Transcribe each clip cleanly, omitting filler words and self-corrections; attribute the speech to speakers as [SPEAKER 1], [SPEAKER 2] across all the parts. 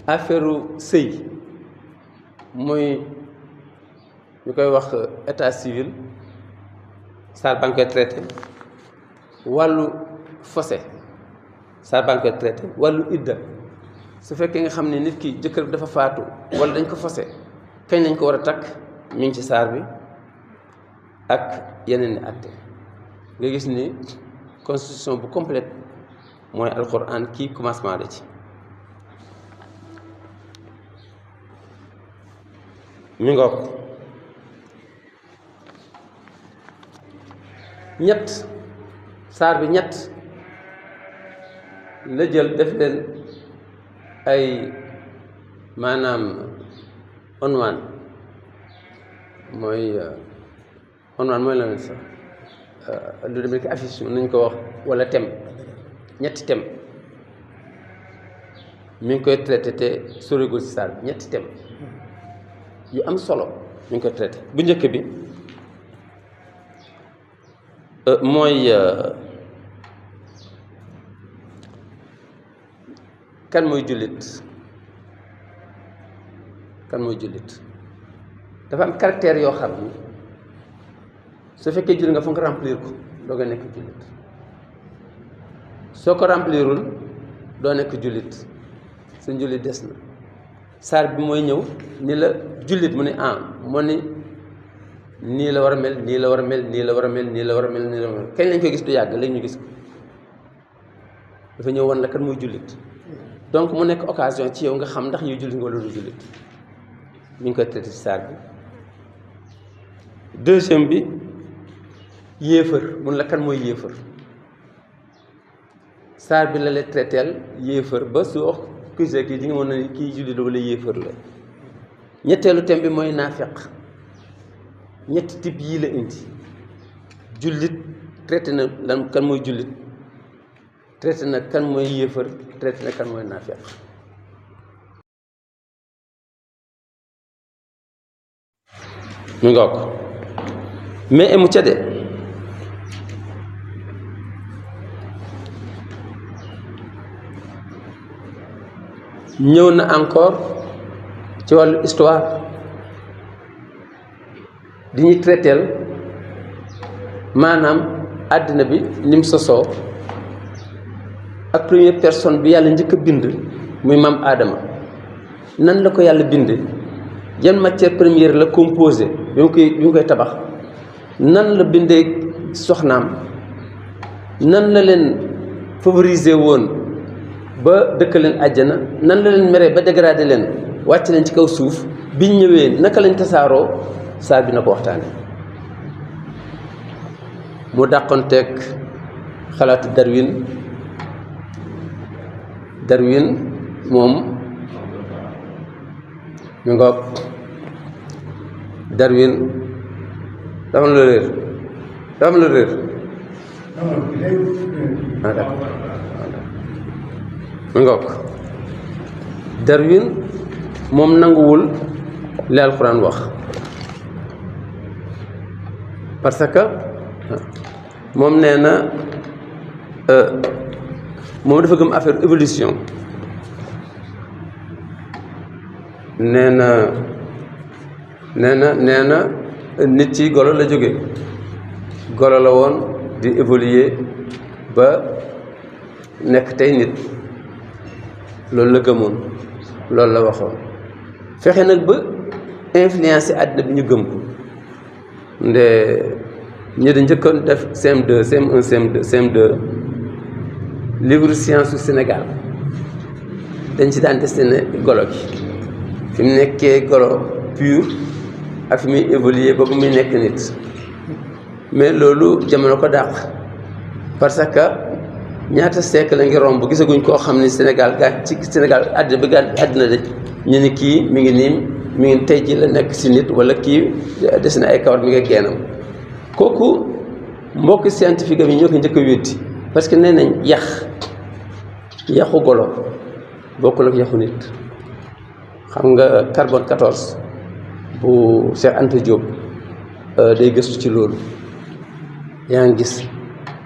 [SPEAKER 1] affaire sëy mooy ñu koy wax état civil saar baa ngi koy traité wàllu fose saar baa ngi koy traité wàllu idda su fekkee nga xam ne nit ki jëkkër dafa faatu wala dañ ko fose kañ lañ ko war a takk mi ngi ci saar bi ak yeneen ni àtte nga gis ni constitution bu complète mooy alquran kii commencement la ci mi ngoog ñett saar bi ñett la jël def leen ay maanaam onwaan mooy mooy la sax lu demee ki affiche nañ ko wax wala thème ñetti thème mi ngi koy traité te sorigul si saar bi ñetti thème yu am solo mi ngi koy traité bu njëkk bi mooy kan mooy jullit dafa am caractère yoo xam ni su fekkee jullit nga foog nga remplir ko doo nga nekk jullit soo ko remplirul doo nekk jullit sa jullit des na saar bi mooy ñëw ni la jullit mu ne moo ni nii la war a mel nii la war a mel nii la war a mel nii la war a mel nii la war a mel kañ lañ koy gis du yàgg léegi ñu gis ko dafa ñëw wan la kan mooy jullit donc mu nekk occasion ci yow nga xam ndax yow jullit nga wala du jullit mi ngi koy traité ci saar bi deuxième bi yéefar mun la kan mooy yéefar saar bi la lay traiteel yéefar ba soo accusé kii di nga mën na kii jullit la wala yéefar la ñetteelu thème bi mooy naafeq ñetti type yii la indi jullit traité na lan kan mooy jullit traité na kan mooy yéefar traité na kan mooy naafeq mu nga ko mais emu ca de ñëw na encore ci wàllu histoire di ñu traiteel maanaam àddina bi ni mu sosoo ak première personne bi yàlla njëkk a bind muy maam Aadama nan la ko yàlla bind yan matière première la composé bi mu koy tabax nan la bindee soxnaam nan la leen favoriser woon ba dëkk leen àjjana nan la leen meree ba dégradé leen wàcc leen ci kaw suuf biñ ñëwee naka lañ tasaaroo saar bi na ko waxtaane mu dàqonteeg xalaatu Darwin moom ñu ngoog Darwin dafa am la réer mu ngoog Darwin moom nanguwul li alxuraan wax parce que moom nee na moom dafa gëm affaire évolution nee na nit ci golo la jóge golo la woon di évoluer ba nekk tey nit loolu la gëmoon loolu la waxoon fexe nag ba influencer àddina bi ñu gëm ko nde ñi da njëkkoon def CM2 CM1 CM2 livre science su Sénégal dañ ci daan destiné golo gi fi mu nekkee golo pur ak fi muy évoluer ba bu muy nekk nit mais loolu jamono ko dàq parce que ñaata siècle la ngi romb gisaguñ koo xam ni Sénégal ci Sénégal àddina bi àddina de ñu ni kii mi ngi nii mi ngi tey ji la nekk si nit wala kii des na ay kawar mi nga geenam kooku mbokk scientifique yi ñoo ko njëkk a wéddi parce que nee nañ yaxu golo bokkul ak yaxu nit xam nga carbone 14 bu Cheikh Anta Diop day gëstu ci loolu yaa ngi gis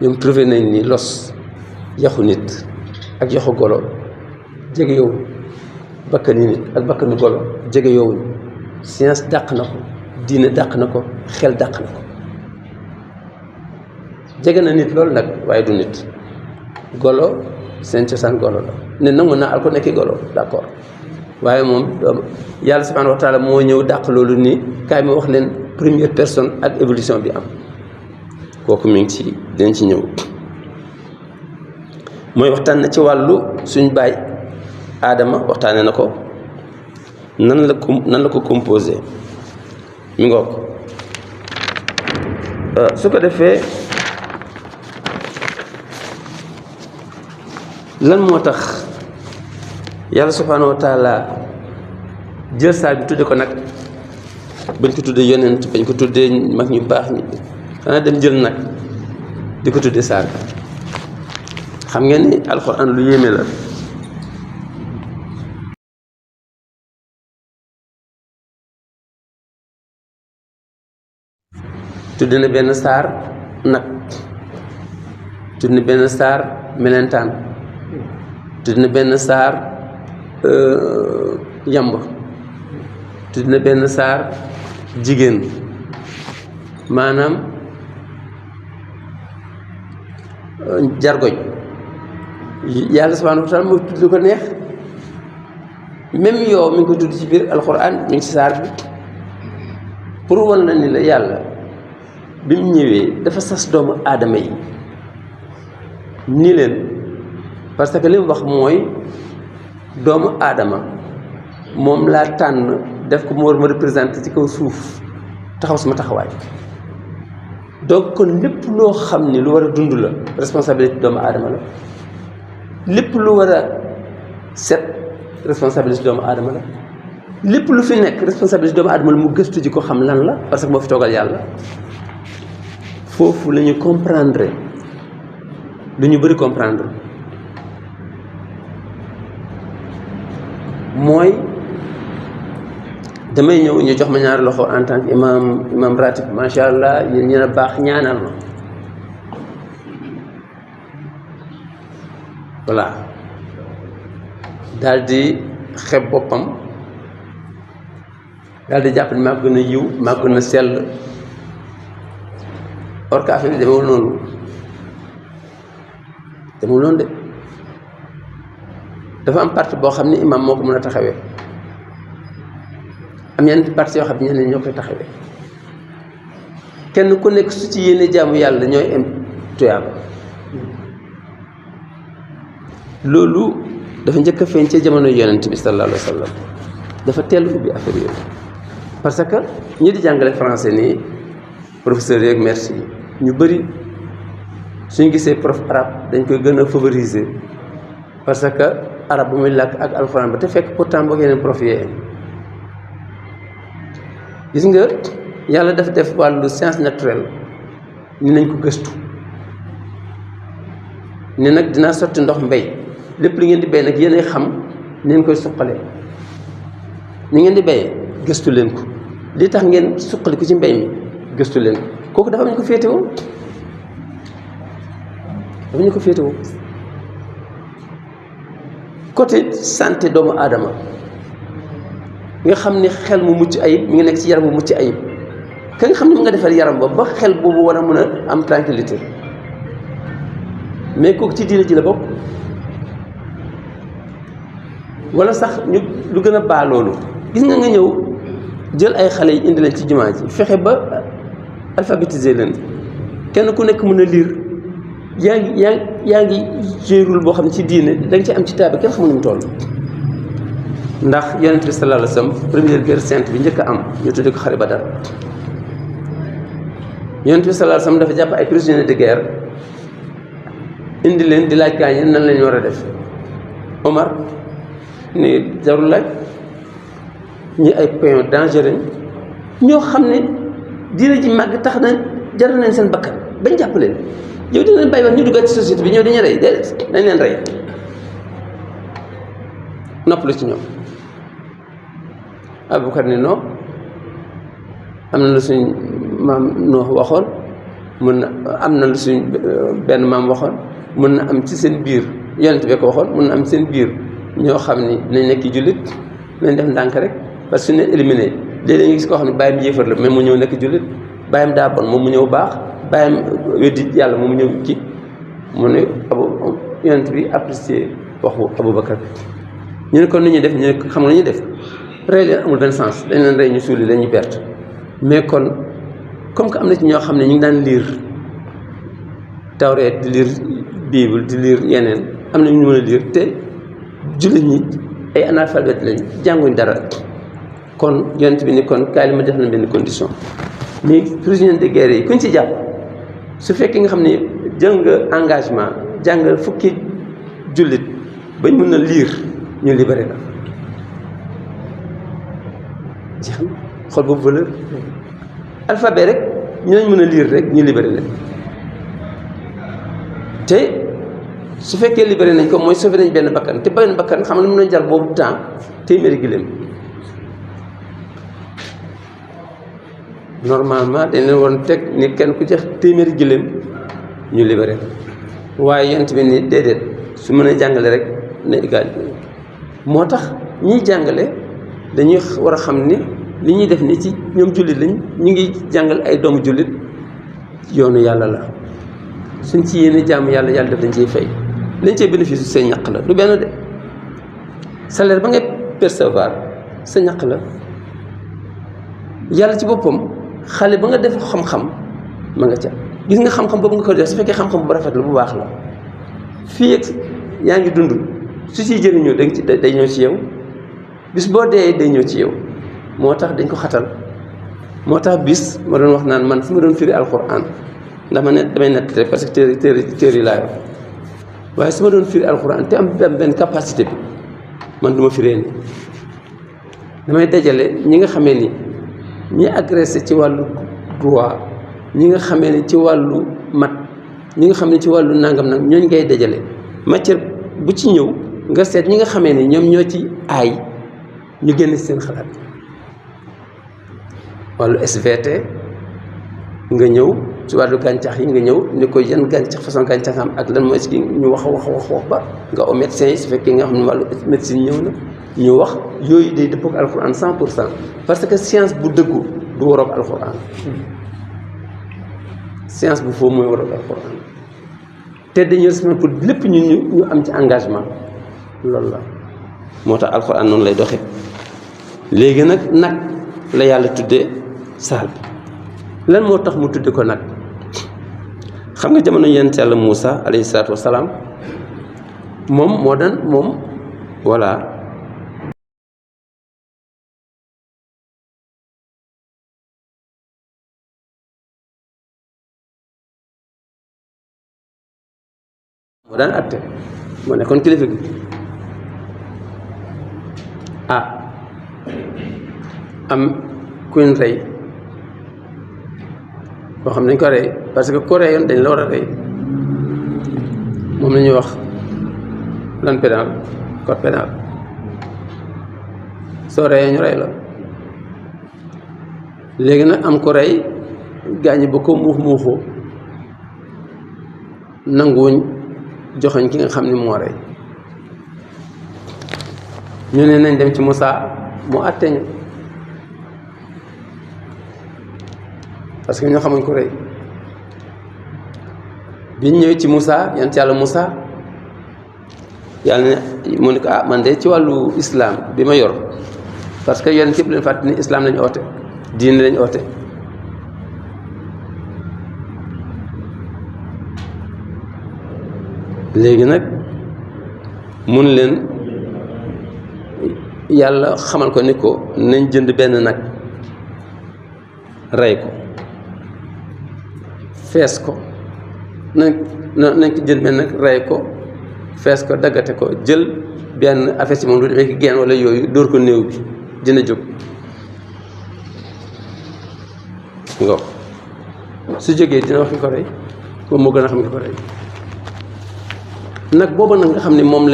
[SPEAKER 1] ñoom trouvé nañ ni los yaxu nit ak yaxu golo jege yow bakkani nit ak bakkanu golo jege yoowuñ science dàq na ko diine dàq na ko xel dàq na ko jege na nit loolu nag waaye du nit golo seen cosaan golo la ne nag mën naa al ko nekki golo d'accord waaye moom yàlla subhanahu wa taala moo ñëw dàq loolu ni kaay ma wax leen première personne ak évolution bi am kooku mi ngi ci dinañ ci ñëw mooy waxtaan na ci wàllu suñ baay aadama waxtaane na ko nan la ko composé mi ngoog su ko defee lan moo tax yàlla subhanahu wa taala jël saar bi tudde ko nag bañ ko tuddee yonent bañ ko tuddee mag ñu baax ñi xanaa dem jël nag di ko tuddee saar bi xam ngeen ni alxuraan lu yéeme la tudde na benn saar nag tudde na benn saar melentaan tudde na benn saar yamb tudde na benn saar jigéen maanaam jargoñ yàlla subhanahu wa taala moo tudd ko neex même yow mi ngi ko tudd ci biir alxuraan mi ngi ci saar bi pour wan na ni la yàlla bi mu ñëwee dafa sas doomu aadama yi ni leen parce que li mu wax mooy doomu aadama moom laa tànn def ko mu war ma représenté ci kaw suuf taxaw sama taxawaay donc kon lépp loo xam ni lu war a dund la responsabilité doomu aadama la lépp lu war a set responsabilité doomu aadama la lépp lu fi nekk responsabilité doomu aadama la mu gëstu ji ko xam lan la parce que moo fi toogal yàlla foofu la ñu comprendre lu ñu bëri comprendre mooy damay ñëw ñu jox ma ñaari loxo en tant que imam ratib macha allah yéen ñeen a baax ñaanal ma voilà daal di xeb boppam daal di jàpp ni maa gën a yiw maa gën a sell or que affaire bi demewul noonu de dafa am partie boo xam ni imam moo ko mën a taxawee am yenn partie yoo xam ne ñeneen ñoo koy taxawee kenn ku nekk su ci yéene jaamu yàlla ñooy am tuyaaba loolu dafa njëkk a feeñ ci jamono yonent bi sallallahu alayhi wa sallam dafa teel ubbi affaire yooyu parce que ñi di jàngale français nii professeurs yeeg merci ñu bëri suñu gisee prof arabe dañ koy gën a favoriser parce que arabe bu muy làkk ak alxuraan ba te fekk pourtant boo yeneen prof yee gis nga yàlla dafa def wàllu science naturelle ni nañ ko gëstu ne nag dinaa sotti ndox mbay lépp li ngeen di béy nag yéenay xam ni ngeen koy suqalee ni ngeen di béyee gëstu leen ko li tax ngeen suqali ko ci mbay mi gëstu leen ko kooku dafa am ñu ko féetewoo côté santé doomu aadama nga xam ni xel mu mucc ayib mi ngi nekk ci yaram mu mucc ayib ka nga xam ne mu nga defar yaram ba xel boobu war a mën a am tranquillité mais kooku ci diine ji la bokk wala sax ñu lu gën a baa loolu gis nga ñëw jël ay xale yi indi leen ci jumaa ji fexe ba alphabétiser leen kenn ku nekk mën a lire yaa ngi jërul boo xam ne ci diine da nga ci am ci taaba kenn xamul nu mu toll ndax yonent bi sallallahu alayhi wa sallam première guerre sainte bi njëkk a am ñu tudde ko xare Badar yonent bi sallallahu alayhi wa sallam dafa jàpp ay prisonniers de guerre indi leen di laaj gaañe nan lañu war a def Omar ni jarul laaj ñi ay pions dangereux ñoo xam ne diine ji màgg tax na jaral nañ seen bakkan bañ jàpp leen yow dina leen bàyyi wax ñu duggaat ci société bi ñëw dañu rey déedéet dañ leen rey noppalu ci ñoom Abubakar ni non am na lu suñ maam Nuux waxoon mun na am na lu suñ benn maam waxoon mun na am ci seen biir yonent bi ko waxoon mun na am seen biir ñoo xam ni dinañ nekk jullit nañ def ndànk rek parce que su ne éliminé léeg-léeg nga gis koo xam ne bàyyam yéefar la mais mu ñëw nekk jullit bàyyam daa bon moom mu ñëw baax bàyyam weddi yàlla moom mu ñëw ci mu ne yonent bi apprécié waxu Aboubacar ñu ne kon ni ñuy def ñu ne xam nga ñuy def rey leen amul benn sens dañ leen rey ñu suuli leen ñu perte mais kon comme que am na ci ñoo xam ne ñu ngi daan lire Tawreet di lire Bible di lire yeneen am na ñu mën a lire te jullit ñi ay analphabète lañ jànguñ dara kon yonent bi ni kon kaay li ma def na benn condition mais prisonniers de guerre yi kuñ ci jàpp su fekkee nga xam ne jël nga engagement jàngal fukki jullit bañ mën a lire ñu libéré la jeex na xool boobu valeur alphabet rek ñu lañ mën a lire rek ñu libéré leen te su fekkee libéré nañ ko mooy sauvé nañ benn bakkan te benn bakkan xam nga mën nañ jar boobu temps téeméeri giléem normalement dañ leen waroon teg ni kenn ku jeex téeméeri giléem ñu libéré la waaye yent bi ni déedéet su mën a jàngale rek na égal moo tax ñiy jàngale dañuy war a xam ni li ñuy def ni ci ñoom jullit lañ ñu ngi jàngal ay doomu jullit yoonu yàlla la suñ ci yéene jàmm yàlla yàlla def dañ ciy fay lañ cee bénéfice seen ñaq la du benn de salaire ba ngay percevoir sa ñaq la yàlla ci boppam xale ba nga def xam-xam ma nga ca gis nga xam-xam boobu nga ko def su fekkee xam-xam bu rafet la bu baax la fii ak yaa ngi dund su ciy jëriñoo da nga ci day ñëw ci yow bis boo dee day ñëw ci yow moo tax dañ ko xatal moo tax bis ma doon wax naan man fu ma doon firi alquran ndax ma ne damay nett rek parce que téere yi laa yor waaye su ma doon firi alquran te am benn capacité bi man du ma firee ni damay dajale ñi nga xamee ni ñi agressé ci wàllu droit ñi nga xamee ni ci wàllu mat ñi nga xam ne ci wàllu nangam nag ñooñ ngay dajale matière bu ci ñëw nga seet ñi nga xamee ni ñoom ñoo ci aay ñu génn seen xalaat wàllu SVT nga ñëw ci wàllu gàncax yi nga ñëw ni ko yan gàncax façon gàncax am ak lan mooy ci ñu wax ba nga au médecin yi su fekkee nga xam ne wàllu médecine ñëw na ñu wax yooyu day dëppoo ak alxuraan 100% parce que science bu dëggu du waroog alxuraan science bu foofu mooy waroog alxuraan te dañu respecté pour lépp ñu am ci engagement loolu la moo tax alxuraan noonu lay doxe léegi nag la yàlla tuddee saal bi lan moo tax mu tudde ko nag xam nga jamono yonent yàlla Muusa alayhi salaatu wasalaam moom voilà moo daan atte moo nekkoon kilifa gi am kuñ rey boo xam ne dañ ko rey parce que ku reyoon dañ la war a rey moom la ñuy wax lan pénal code pénal soo reyee ñu rey la léegi nag am ko rey gaañi ba ko muux-muuxu nanguwuñ joxoñ ki nga xam ni moo rey ñu ne nañ dem ci Moussa mu àtte ñu parce que ñoo xamuñ ko rey biñ ñëwee ci Moussa yant yàlla Moussa yàlla ne mu ne ko man de ci wàllu islam bi ma yor parce que yéen képp leen fàtte ni islam lañu oote diine lañu oote léegi nag mun leen yàlla xamal ko ni ko nañ jënd benn nag rey ko fees ko nañ ko jënd benn nag rey ko fees ko daggate ko jël benn affaire ci moom lu demee ki genn wala yooyu dóor ko néew bi dina jóg nga su jógee dina wax ki ko rey moom moo gën a xam ki ko rey nag booba nag nga xam ne moom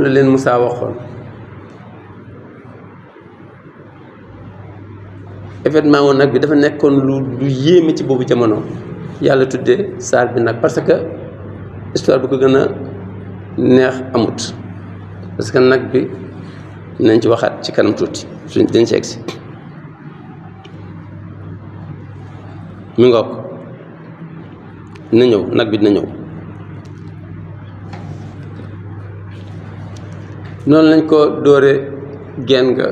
[SPEAKER 1] la leen Moussa waxoon événement woon nag bi dafa nekkoon lu yéeme ci boobu jamono yàlla tuddee saar bi nag parce que histoire bu ko gën a neex amut parce que nag bi nañ ci waxaat ci kanam tuuti suñ dañ ci egsi mi ngoog dina ñëw nag bi dina ñëw noonu lañ ko dóore genn nga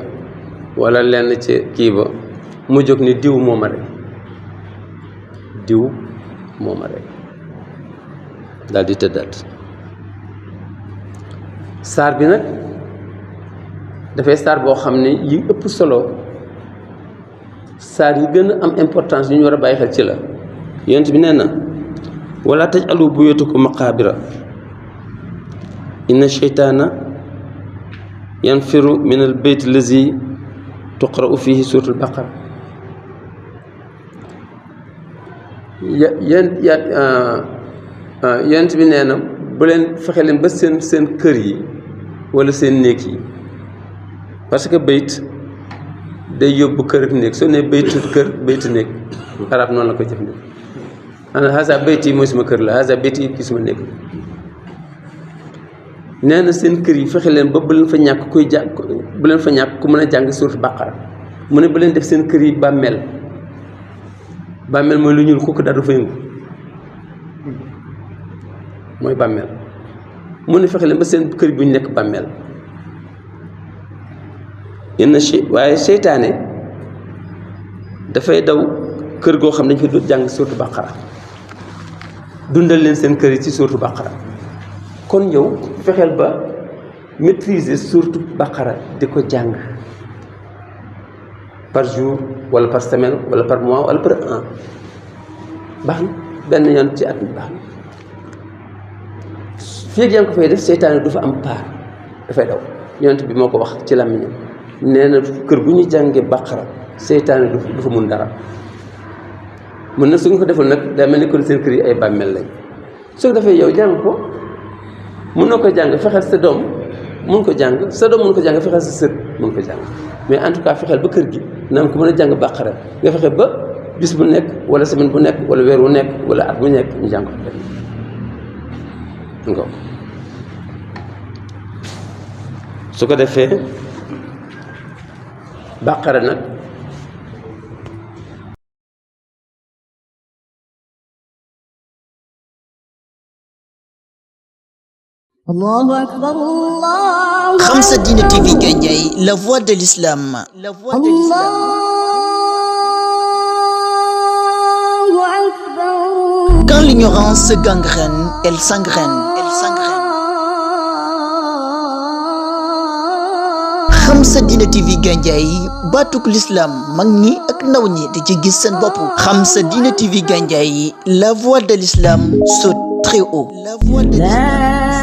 [SPEAKER 1] walla lenn ci kii ba mu jóg ni diw moo ma rey diw moo ma rey daal di tëddaat saar bi nag dafay saar boo xam ne yi ëpp solo saar yi gën a am importance yu ñu war a bàyyi xel ci la yonent bi nee na wala taj'alu buyutakum maqaabira inna sheytaana yanfiru min al bayt allazi tuqra'u fihi suratul baqara yonent bi nee na bu leen fexe leen ba seen kër yi wala seen néeg yi parce que bayt day yóbbu kër ak néeg soo nee baytu kër baytu néeg arab noonu la koy jëfandikoo ana hasa bayt yi mooy suma kër la hasa bayt yi kii suma néeg la nee na seen kër yi fexe leen ba bu leen fa ñàkk kuy jàng bu leen fa ñàkk ku mën a jàng surat baqara mu ne bu leen def seen kër yi bàmmeel bàmmeel mooy lu ñuul kooku daal du fa yëngu mooy bàmmeel mu ne fexe leen ba seen kër yi bu ñu nekk bàmmeel yenn waaye seytaane dafay daw kër goo xam ne dañu fa jàng suuratu baqara dundal leen seen kër yi ci suuratu baqara kon yow fexeel ba maîtriser suuratu baqara di ko jàng par jour wala par semaine wala par mois wala par an baax na benn yoon ci at mi baax na fii yaa ngi ko fay def seytaane du fa am paar dafay daw yonent bi moo ko wax ci làmmiñam nee na kër bu ñu jàngee baqara seytaane du fa mun dara mun na su nga ko deful nag daa mel ni kon seen kër yi ay bàmmeel lañ su ko defee yow jàng ko mun na ko jàng fexeel sa doom mun ko jàng sa doom mun ko jàng fexeel sa sët mun ko jàng mais en tout cas fexeel ba kër gi naam ko mën a jàng baqara nga fexe ba bis bu nekk wala semaine bu nekk wala weer wu nekk wala at bu nekk ñu jàng ko nga su ko defee baqara nag
[SPEAKER 2] Allahu akbar Allah.
[SPEAKER 3] Khamsa Dine TV Gandiaye, la voix de l'islam. La voix de l'islam.
[SPEAKER 2] Allahu akbar.
[SPEAKER 3] Quand l'ignorance se gangrène, elle s'engraine. Elle s'engraine. Khamsa Dine TV Gandiaye, batuk l'islam, mag ñi ak ndaw ñi di ci gis seen bopp. Khamsa Dine TV Gandiaye, la voix de l'islam saute très haut. La voix de l'islam.